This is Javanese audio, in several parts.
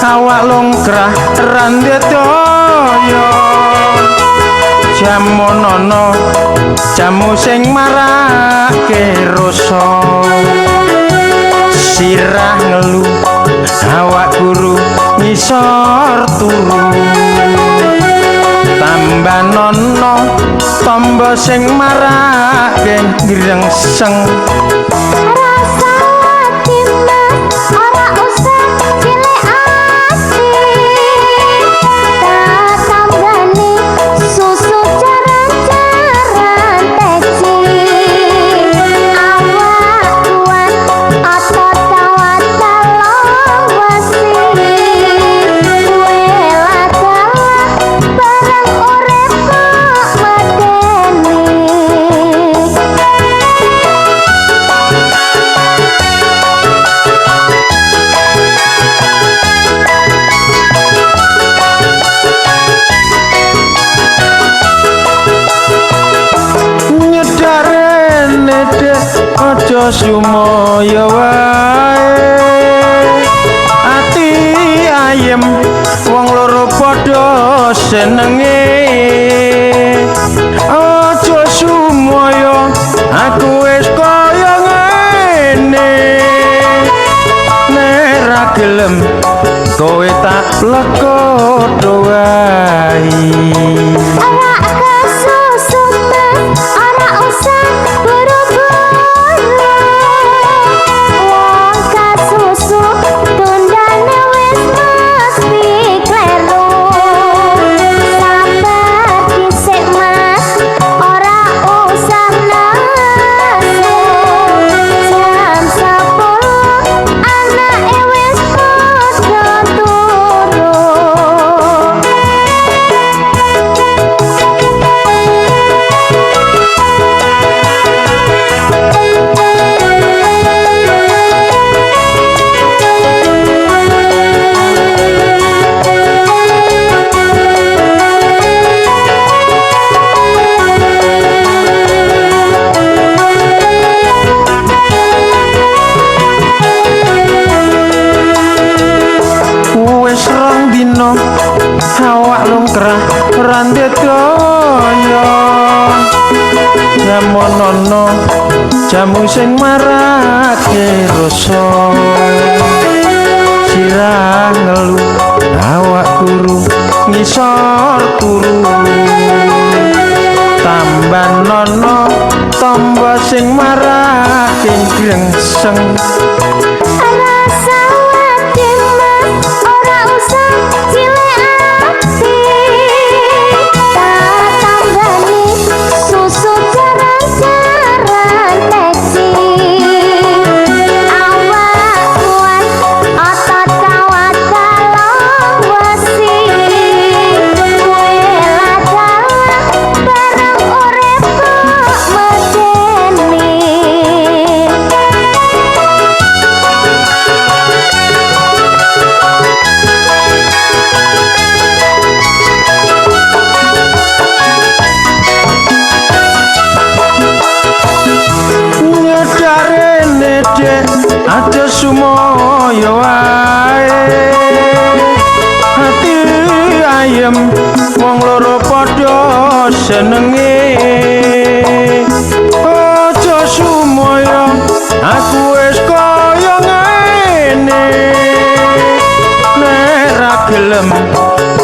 awak longkrah randhe daya. Jamonono jamu sing marake rasa. Sirah ngelu awak guru ngisor turu. Tambah nono tombo sing marake grengseng. Rasa ati mas ora usah cilik ati. Tak tambani susu jaran-jaran peci. Awak kuat otot kawat kalong wesi. Wela dalah bareng urip kok medeni. Nyedarene dek aja sumoyo wae. Ati ayem wong loro padha senenge. Aja sumoyo aku wis kaya ngene. Nek ra gelem kowe tak lekodo wae. Ora kesusu mas, ora usah buru-buru. Wong kasusu tundane wis mesti kleru. Sabar dhisik mas, ora usah nesu. Jam 10 anake wis padha turu. Wis rong dina awak longkrah randhe daya. Jamonono jamu sing marake rasa. Sirah ngelu awak guru ngisor turu. Tambah nono tombo sing marake grengseng. Rasa ati mas, ora usah cilik ati. Tak tambani susu jaran-jaran peci. Awak kuat otot kawat kalong wesi. Wela dalah bareng urip kok medeni. Nyedarene dek aja sumoyo wae. Ati ayem wong loro padha senenge. Aja sumoyo aku wis kaya ngene. Nek ra gelem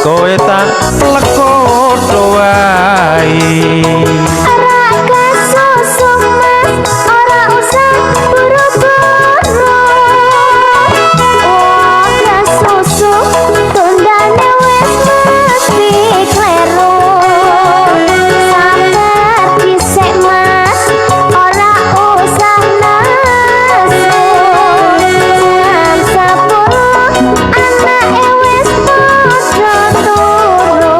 kowe tak lekodo wae. Ora kesusu mas, ora usah buru-buru. Wong kesusu tundane wis mesti kleru. Sabar dhisik mas, ora usah nesu. Jam 10 anake wis padha turu.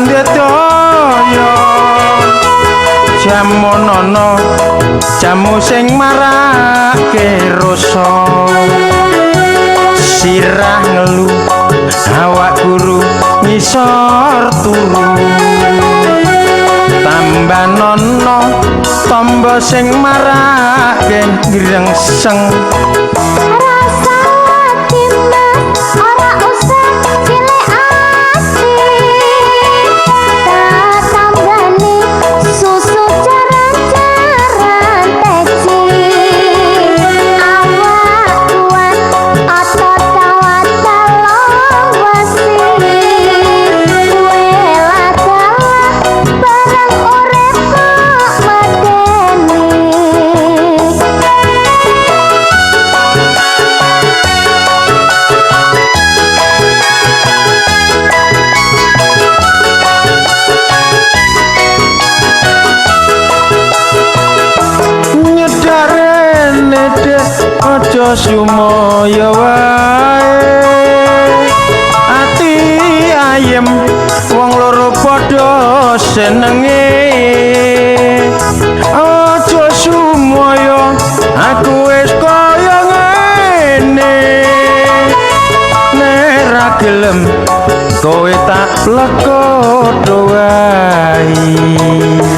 ra daya. Jamonono jamu sing marake rasa, sirah ngelu awak guru ngisor turu. Tambah nono tombo sing marake grengseng. Rasa wedi Mas, ora usah cilik ati. Tak tambani susu jaran-jaran peci. Awak kuat otot kawat balong wesi. Wela dalah barang urip kok medeni. Nyedarene dek aja sumoyo wae, ati ayem wong loro padha senenge. Aja sumoyo aku wis kaya ngene, nek ra gelem kowe tak plekodo wae.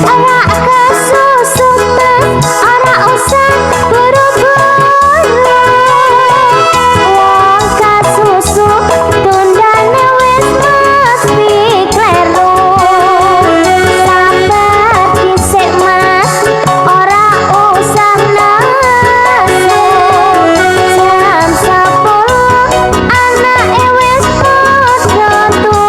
Ora kesusu Mas, ora usah buru-buru. Wong kasusu tundane wis mesti kleru. Sabar dhisik Mas, ora usah nesu. Jam 10 anake wis padha turu.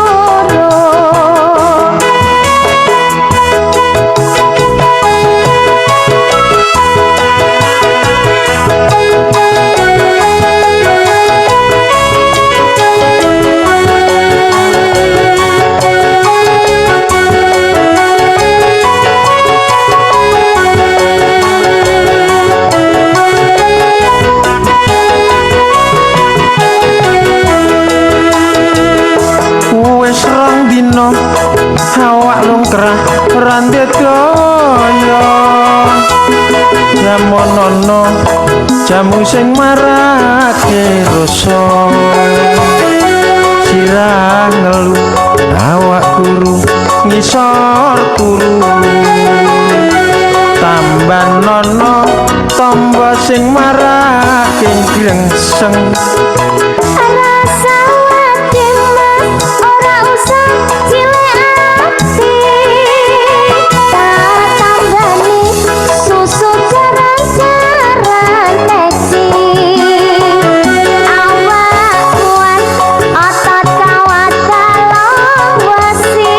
Wis rong dina awak lungkrah ora daya. Jamonono jamu sing marake rasa, sirah ngelu awak guru ngisor turu. Tambah nono tombo sing marake grengseng. Rasa wedi Mas, ora usah cilik ati. Tak tambani susu jaran-jaran peci. Awak kuat otot kawat balong wesi.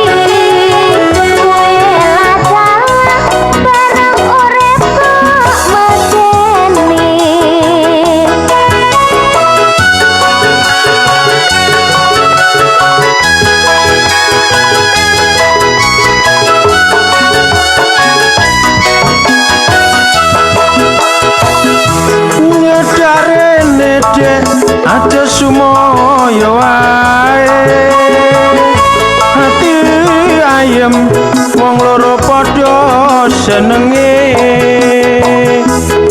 Wela dalah barang urip kok medeni. Nyedarene dek aja sumoyo wae, ati ayem wong loro padha senenge.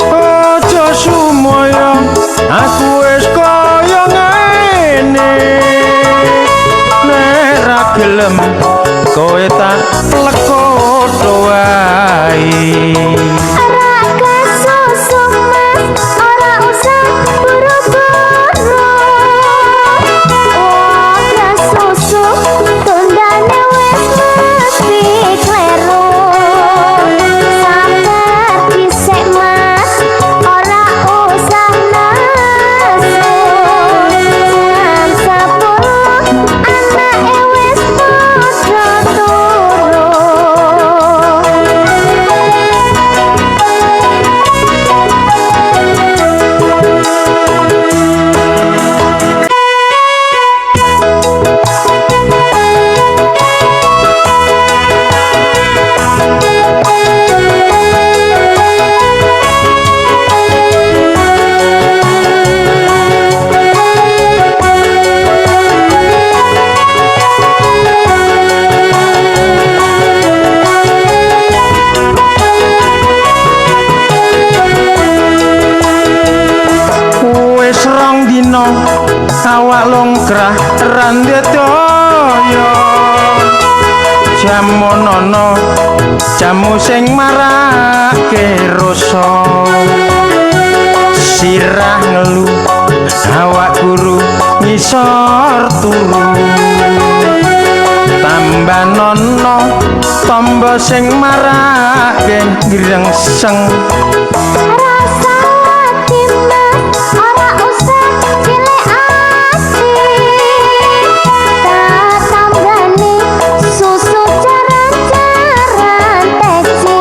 Aja sumoyo aku wis kaya ngene, nek ra gelem kowe tak plekodo wae. Ora kesusu Mas, ora usah buru-buru. Wong kesusu tundane wis mesti kleru. Sabar dhisik Mas, ora usah nesu. Jam 10 anake wis padha jamu sing marake rasa. Sirah ngelu awak guru ngisor turu. Tambah nono tombo sing marake grengseng. Rasa ati Mas ora usah cilik ati. Tak tambani susu jaran-jaran peci.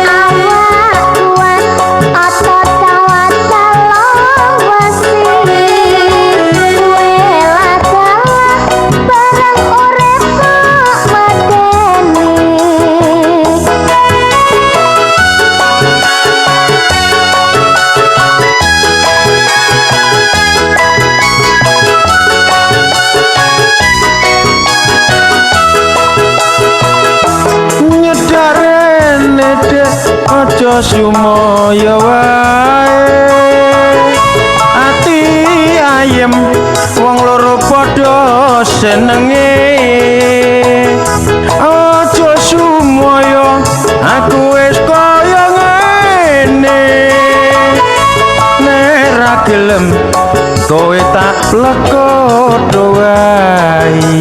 Awak kuat otot kawat balong wesi. Wela dalah barang urip kok medeni. Nyedarene dek aja sumoyo wae. Ati ayem wong loro padha senenge. Aja sumoyo aku wis kaya ngene. Nek ra gelem kowe tak plekodo wae.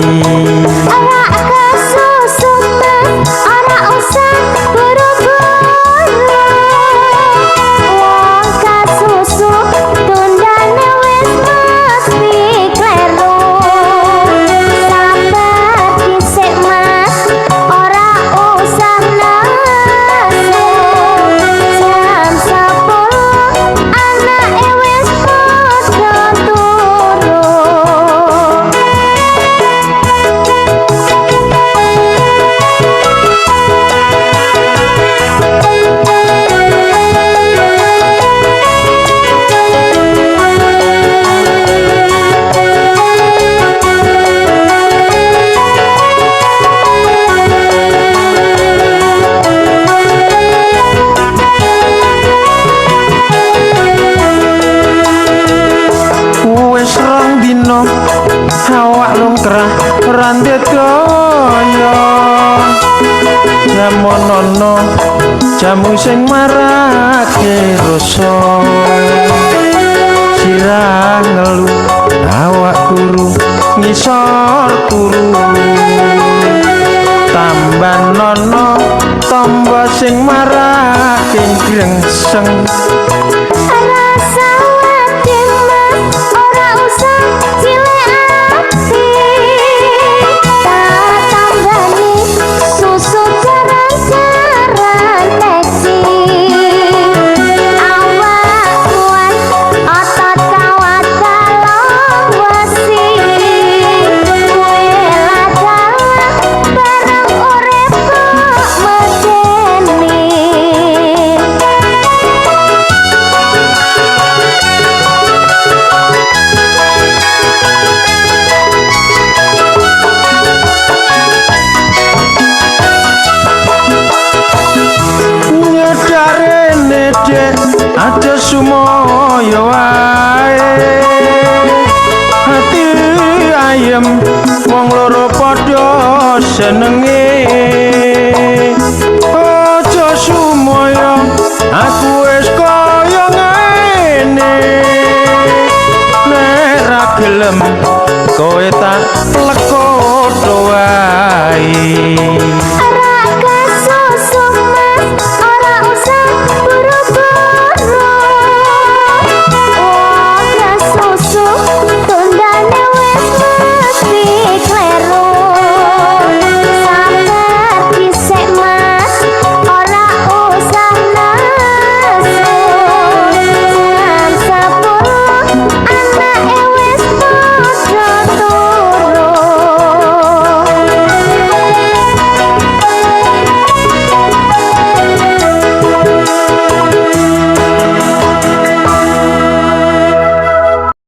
Ora kesusu Mas, ora usah buru-buru. Wong kasusu tundane wis mesti kleru. Sabar dhisik Mas, ora usah nesu. Jam 10 anake wis padha turu. Wis rong dina awak lungkrah ora ndedaya. Jamonono jamu sing marake rasa. Sirah ngelu awak guru ngisor turu. Tambah nono tombo sing marake grengseng. Rasa ati Mas ora usah cilik ati. Tak tambani susu jaran-jaran peci. Awak kuat otot kawat balong wesi. Wela dalah barang urip kok medeni. Nyedarene dek aja sumoyo wae. Ati ayem wong loro padha senenge.